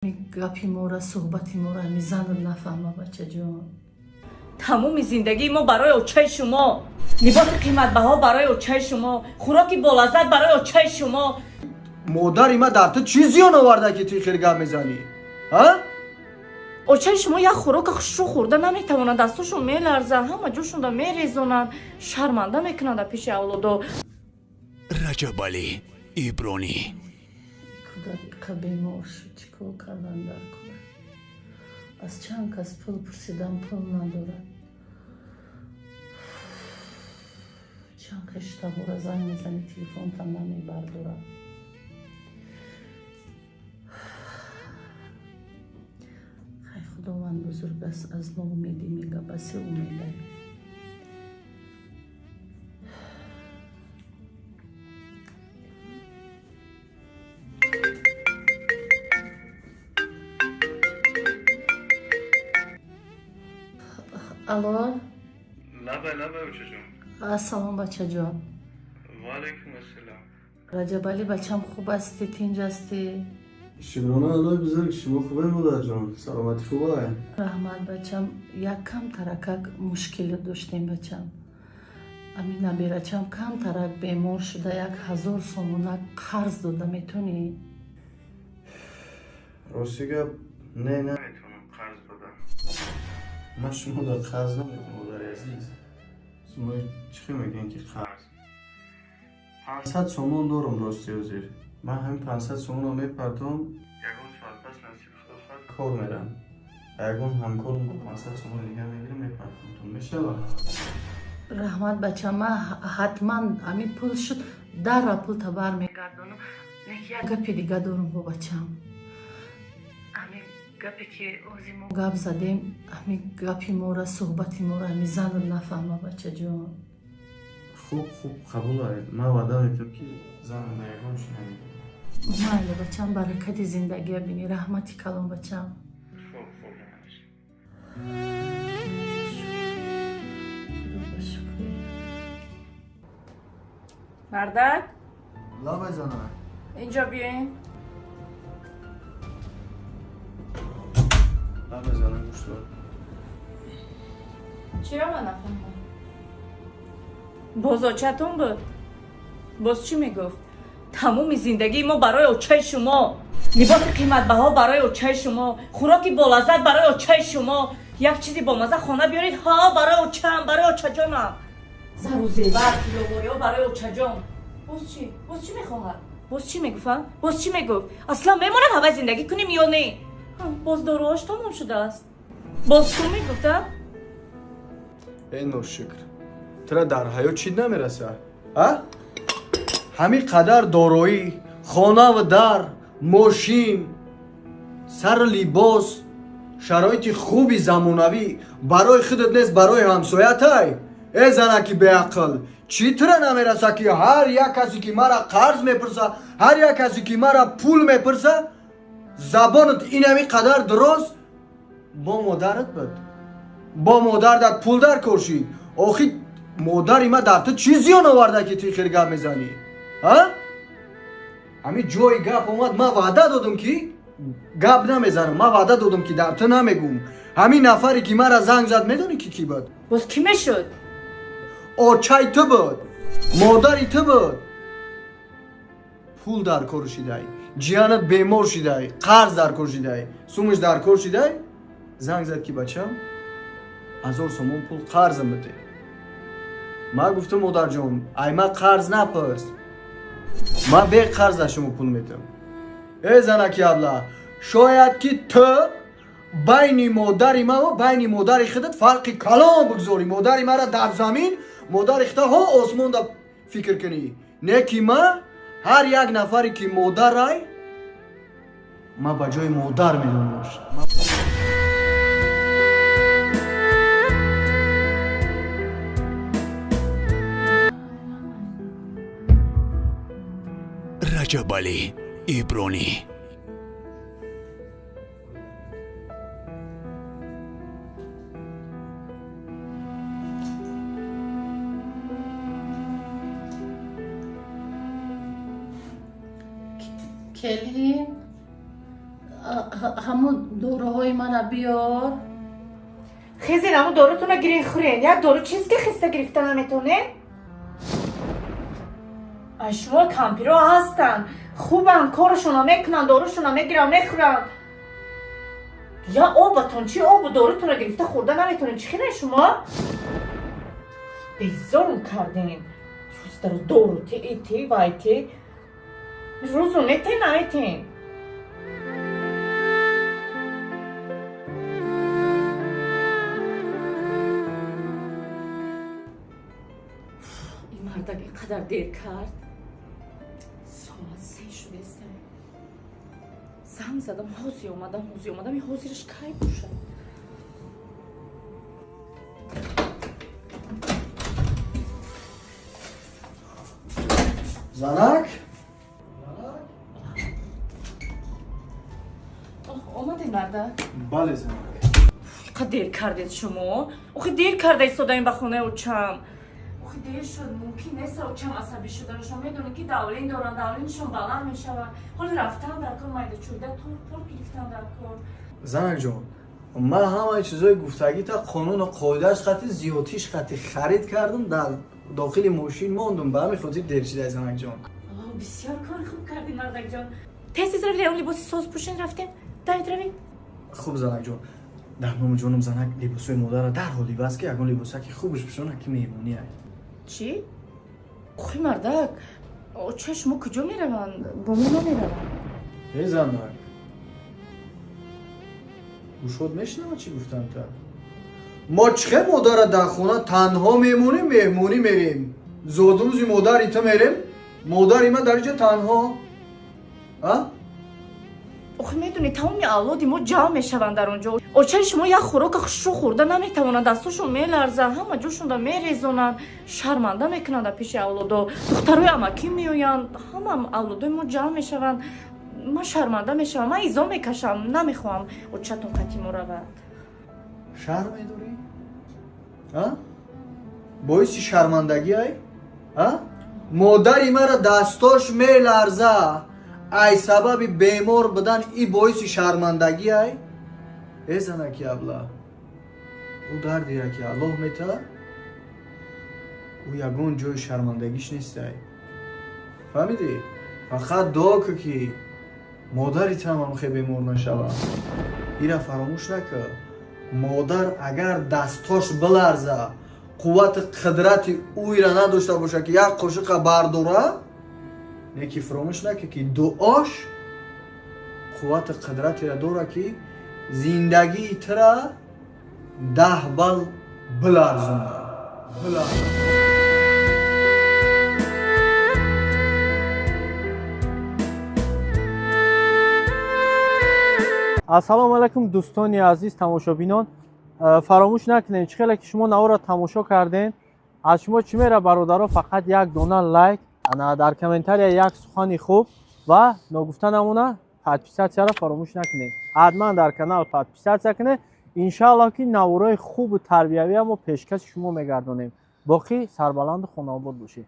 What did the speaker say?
Гапи мора, суҳбати мора ҳами занат нафаҳма, бачаҷон. Тамоми зиндагии мо барои очаи шумо, либоси қиматбаҳо барои очаи шумо, хӯроки болаззат барои очаи шумо. Модари ма дар ту чӣ зиён оварда, ки ту хел гап мезанӣ, а? Очаи шумо як хӯрока хушрӯ хӯрда наметавонанд, дастошон меларзанд, ҳама ҷошонда мерезонанд, шарманда мекунанд дар пеши авлодо. Раҷабалӣ Ибронӣ. Кӯдак иқа бемор шуд, чӣ кор кардан дар кор? Аз чанд кас пул пурсидам, пул надорад. Чанд хештабора занг мезани, телефонта намебардорад. Хай, Худованд бузург аст, аз мо умеди мега, басе умедай. Алло. Лабай, лабай, очаҷон. Ассалом, бачаҷон. Ваалайкум ассалом. Раҷабалӣ, бачам, хуб ҳастӣ, тинҷ ҳастӣ? Шукрона Аллои бузург, шумо хубе, модарҷон? Саломатӣ хубай? Раҳмат, бачам. Як кам таракак мушкилӣ доштем, бачам. Ами набирачам кам тарак бемор шуда, 1000 сомона қарз дода метонӣ? Рости гап, не, наметавонам қарз дода. Ман шумо дар қарз наметавонам, модари азиз. Шумо чӣ хел мегӯем, ки қарз? 500 сомон дорам, рости ҳозир. Ман ҳамин 500 сомонро мепартом, ягон соат пас, насиби Худо хоҳад, кор мерам. Ягон ҳамкорам бо 500 сомон дига мегирам, мепартомтон. Мешавад? Раҳмат, бачам. Ман ҳатман ҳамин пул шуд, дарра пулта бармегардонам. Як гапи дига дорам бо, бачам. Ҳамин гапе ки ози мо гап задем, ҳамин гапи мора, суҳбати мора ҳами занат нафаҳма, бачаҷон. Хуб, хуб, қабул доред. Ман ваъда метавам, ки занам дар ягон чӣ намегӯям. Майли, бачам, баракати зиндагия бинӣ. Раҳмати калон, бачам. Хуб, хуб. Худо ба шукр. Мардак. Лабай, зана. Инҷо биёен. Лабай, зана, гӯш дор. Чиро ман нафаҳмам? Боз очатон буд? Боз чӣ мегуфт? Тамоми зиндагии мо барои очаи шумо, либоси қиматбаҳо барои очаи шумо, хӯроки болаззат барои очаи шумо, як чизи бомаза хона биёред, ҳа, барои очаам, барои очаҷонам, зару зевар, тилловориҳо барои очаҷон. Боз чӣ? Боз чӣ мехоҳад? Боз чӣ мегуфт? Боз чӣ мегуфт? Аслан мемонад ҳавай зиндагӣ кунем ё не? Боз доруҳош тамом шудааст. Боз чӣ мегуфта? Э, ношукр, тура дар ҳаёт чӣ намераса, а? Ҳамин қадар дороӣ, хонаву дар, мошин, сару либос, шароити хуби замонавӣ барои худат нест, барои ҳамсоятай. Э, занаки беақл, чӣ тура намераса, ки ҳар як касе ки мара қарз мепурса, ҳар як касе ки мара пул мепурса, забонат инами қадар дуроз? Бо модарат буд, бо модардат пул дар кор шид. Охи, модари ма дар ту чӣ зиён оварда, ки ту хел гап мезанӣ, а? Ҳамин ҷои гап омад, ман ваъда додам, ки гап намезанам, ман ваъда додам, ки дар ту намегӯм. Ҳамин нафаре ки мара занг зад, медонӣ ки кӣ буд? Боз кӣ мешуд? Очаи ту буд, модари ту буд. Пул дар кор шидай, ҷиянат бемор шидай, қарз дар кор шидай, сумаш дар кор шидай, занг зад, ки бачам, 1000 сомон пул қарзам бите. Ман гуфтам: модарҷон, ай ман қарз напурс, ман бе қарз аз шумо пул метам. Э, занаки абла, шояд ки ту байни модари ман ва байни модари худат фарқи калон бигзорӣ. Модари мара дар замин, модари худа ҳо осмонда фикр кунӣ. Не ки ман ҳар як нафаре ки модарай, ман ба ҷои модар медонамаш. Раҷабалӣ Ибронӣ. Келин. Ҳамун доруҳои мана биёр. Хезен, ҳамун дорутона гирин, хӯрен. Як дору чиз ки хиста гирифта наметонен. Ай, шумо кампиро ҳастанд, хубанд, корашона мекунанд, дорушона мегиранд, мехӯранд. Я обатон чи, обу дорутона гирифта хӯрда наметонед? Чӣ хеле шумо безорум кардем. Рӯз дар рӯз дору те, ите, вай те. Рӯзу метен, наметен. Ин мардак ин қадар дер кард, соат 3 шудеста. Занг задам, ҳозир омадам, ҳозир омадам. Ин ҳозираш кай бошад? Занак. Омадед, мардак? Бале, занак. Қад дер кардед шумо. Охи, дер карда истодаем ба хонаи очам. Охи, дер шуд, мумкин нест очам асабӣ шуданашон. Медонед, ки давление доранд, давление шон баланд мешавад. Ҳоли рафтан дар кор, майда чӯйда тор пор гирифтан дар кор. Занак ҷон, ман ҳамаи чизои гуфтагита қонуну қоидааш қати, зиёдтиш қати харид кардам, дар дохили мошин мондум, ба ҳамин хотир дер шидай, занакҷон. Бисёр кори хуб кардед, мардакҷон. Тез тез равед, он либоси соз пӯшен, рафтем. Давид, равед. Хуб, занакҷон, дар номи ҷонум, занак, либосҳои модарро дарҳол иваз ки, ягон либосаки хубш пӯшона, ки меҳмонӣ ай. Чӣ? Охи, мардак, очаи шумо куҷо мераванд? Бо мо намераванд. Э, занак, гӯшод мешунава, чӣ гуфтам та? Мо чихе модарра дар хона танҳо мемонем, меҳмонӣ мерем, зодрӯзи модари ту мерем, модари ман дар инҷо танҳо, а? Охи, медонед, тамоми авлоди мо ҷамъ мешаванд дар он ҷо. Очаи шумо як хӯрока хушрӯ хӯрда наметавонанд, дастошон меларзад, ҳама ҷошонда мерезонанд, шарманда мекунанд дар пеши авлодо. Духтарои амакӣ меоянд, ҳама авлодои мо ҷамъ мешаванд, ман шарманда мешавам, ман изо мекашам. Намехоҳам очатон қати мо равад. Шарм медорӣ, а? Боиси шармандагӣ ай, а? Модари мара дастош меларза ай сабаби бемор будан, и боиси шармандагӣ ай? Э, занаки абла, ӯ дардира ки Аллоҳ мета, ӯ ягон ҷои шармандагиш нестай, фаҳмидӣ? Фақат дуо кӯ, ки модари тамам хе бемор нашавад. Ира фаромӯш накӯ: модар агар дастош биларза, қуввати қудрати ӯира надошта боша, ки як қошиқа бардора, неки фаромӯш накӯ, ки дуош қуввати қудратиро дора, ки зиндагии тура 10 бал биларзона, биларзона. Ассалому алайкум, дӯстони азиз, тамошобинон. Фаромӯш накунед, чӣ хеле ки шумо наворро тамошо кардем, аз шумо чӣ мера, бародаро? Фақат як дона лайк, ана дар комментария як сухани хуб ва ногуфта намона, подписаться ро фаромӯш накунед. Ҳатман дар канал подписаться кунед. Иншааллоҳ, ки наворои хубу тарбиявия мо пешкаши шумо мегардонем. Боқӣ сарбаланду хонаобод бошед.